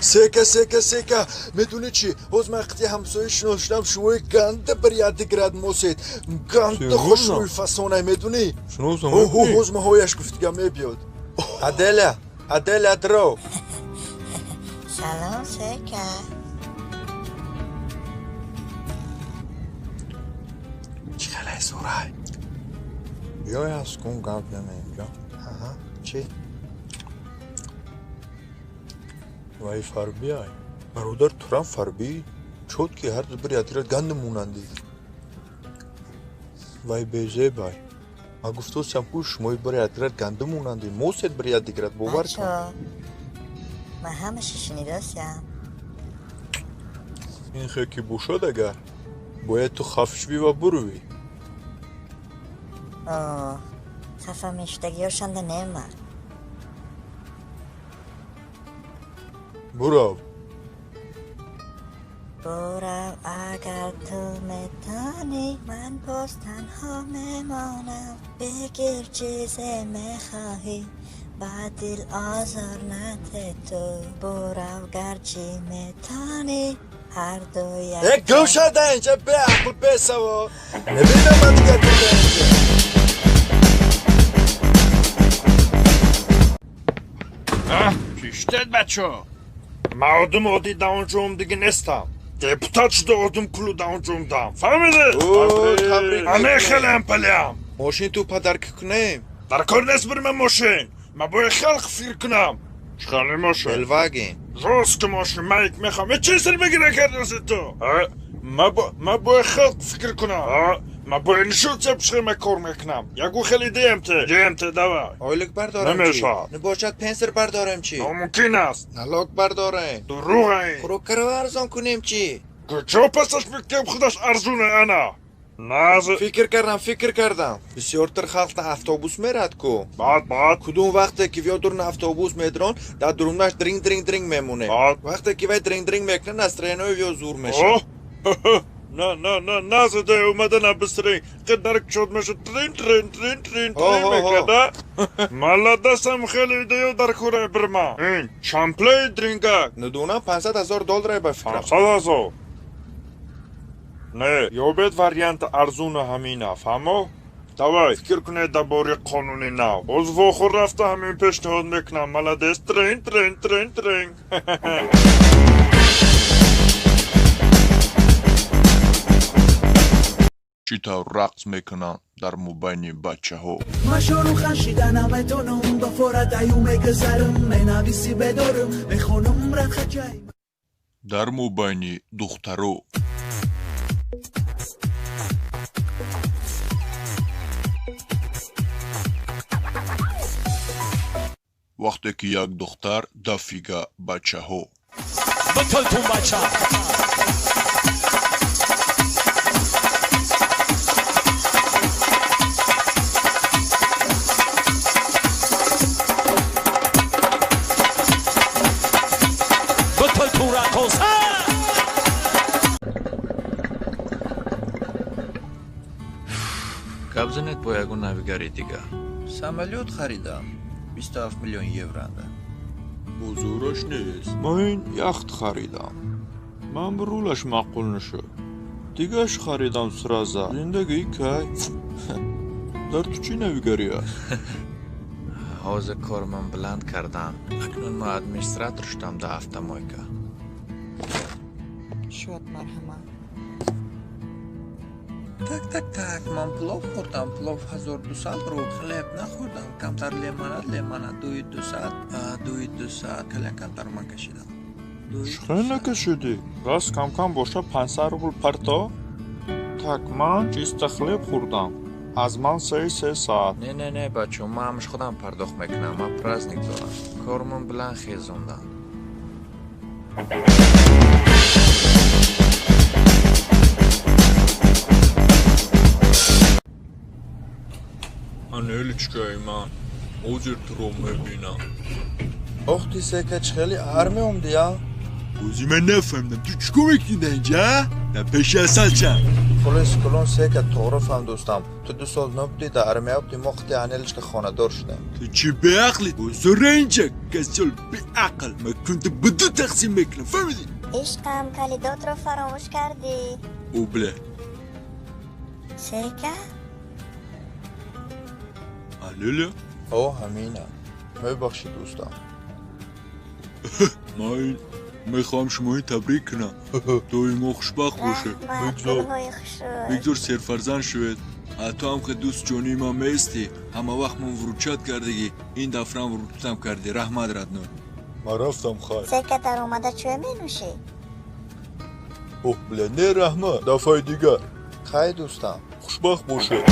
Сека, сека, сека. Медуни чӣ? Ҳоз ман қити ҳамсоя шинос шудам, шумои ганда бір яддиград мосед. Ганда хушрӯи фасонай, медунӣ? Ҳоз ма ҳояш гуфтига мебиёд. Аделя, Аделя дро. Салом, сека. Чӣ хеле сурай? Биёй аз кун гап занем инҷо. Аҳа, чӣ? Вай фарбиай. Бародар, турам фарбӣ, чот ки ҳар ду бір яддиград ганда монандӣ. Вай безебай. Ман гуфтосам ку шумои бір яддиград ганда монандӣ. Мосед бір яддиград, бовар кун. Ман ҳамаша шунидосям. Ин хел ки бошад агар, бояд ту хаф шавӣ ва бурӯӣ. О, хафа мешудагиёшанда нема. Бурав. Бурав, агар ту метонӣ, ман боз танҳо мемонам. Бигир чизе мехоҳӣ, ба дил озор наде ту. Бурав, гарчи метонӣ, ҳар ду як. Э, гум шуда инҷа, беақл, бесавод. Набинам ман дигар туро инҷа. Киштед, бачо? Ман одам оддӣ дар он ҷо омдагӣ нестам. Депутат шуда одам кулу дар он ҷо омдам. Фаҳмидӣ? Табрик. Аме хелеам палиам. Мошин ту падарка кунем. Дар кор нест бир ман мошин. Ман бояд халқ фикр кунам. Чӣ хеле мошин? Велваген. Рост ки мошин, ман як мехоҳам. Э, чӣ сир мегирӣ кардааст ту? Ман бояд халқ фикр кунам. Ман бояд нишон диҳам чӣ ман кор мекунам. Ягон хеле ДМТ. ДМТ давай. Ойлик бардорем чӣ? Намешавад. Набошад пенсия бардорем чӣ? Номумкин аст. Налог бардорем. Дурӯғ ин. Хӯрокаро арзон кунем чӣ? Куҷо пасаш мекунем худаш арзоне ана? Наз. Фикр кардам, фикр кардам. Бисёртар халқ на автобус мерад ку. Баъд, баъд. Кудум вақте ки вё дур на автобус медрон, дар дурунаш дринг дринг дринг мемонем. Баъд. Вақте ки вай дринг дринг мекунад, настроениҳои вё зур мешавад. На, на, на, назаде омада на бистринг. Қидар кушод мешуд трин трин трин трин трин мекарда. Маладасам хеле идеё дар кораи бирма. Ин чамплей дрингак. Надонам 500 000 доллар ба фикрам. 500 000. Не, ёбед варианти арзуна ҳамина, фаҳмо? Давай, фикр кунед дар бораи қонуни нав. Боз вохӯр рафта ҳамин пешниҳод мекунам. Маладес, трин трин трин трин. Чӣ тавр рақс мекунанд дар мобайни бачаҳо. Ман шорухан шида наметонам, ба форадаю мегузарам, менависи бедорам, мехонам радхаҷай. Дар мобайни духтаро. Вақте ки як духтар дафига бачаҳо. Бутултун бача. Бутултун раққоса. Гап занед бо ягон навигари дигар. Самолёт харидам. 27 миллион евроанда. Бозораш нест. Ман ин яхт харидам. Ман рулаш маъқул нашуд. Дигаш харидам сразу. Зиндагӣ кай? Дар ту чӣ навигарӣ аст? Ҳозир корман баланд кардам. Акнун ман администратор шудам дар автомойка. Шод, марҳамат. Так, так, так, ман плов хӯрдам, плов 1200 рубл, хлеб нахӯрдам, камтар лимонад, лимонад 2200, 2200, кале камтар ман кашидам. Чӣ накашидӣ? Раз кам-кам боша 500 рубл парто? Так, ман чиста хлеб хӯрдам. Аз ман се саат. Не, не, не, бачо, ман ҳамаш худам пардохт мекунам, ман праздник дорам. Кормон билан хезондам. Анеличкаи ман, ҳозир туро мебинам. Ох, ти сека чӣ хеле ар меомдӣ, а? Ози ман нафаҳмидам, ту чӣ кор мекунӣ дар инҷа? Дар пеши асалчам. Пулис кулон сека туғри фаҳм дӯстам. Ту 2 сол набудӣ, дар армия будӣ, мо қити Анеличка хонадор шудем. Ту чӣ беақлӣ? Бозоренча, касёл беақл. Ман кунта ба ду тақсим мекунам, фаҳмидӣ? Ишқам, калидотро фаромӯш кардӣ. О, бля. Сека? Анеля? О, ҳамина. Мебахшӣ дӯстам. Ман мехоҳам шумои табрик кунам. Доимо хушбахт бошед. Бигзор серфарзанд шавед. Ҳатто ҳам ки дӯст ҷонии ман меистӣ, ҳама вақт ман вуручат кардагӣ, ин дафрам вуручатам кардӣ. Раҳмат, родной. Ман рафтам, хайр. Сека, дар омада чой менӯшӣ? Оҳ, бля, не, раҳмат. Дафъаи дигар. Хай, дӯстам. Хушбахт бошед.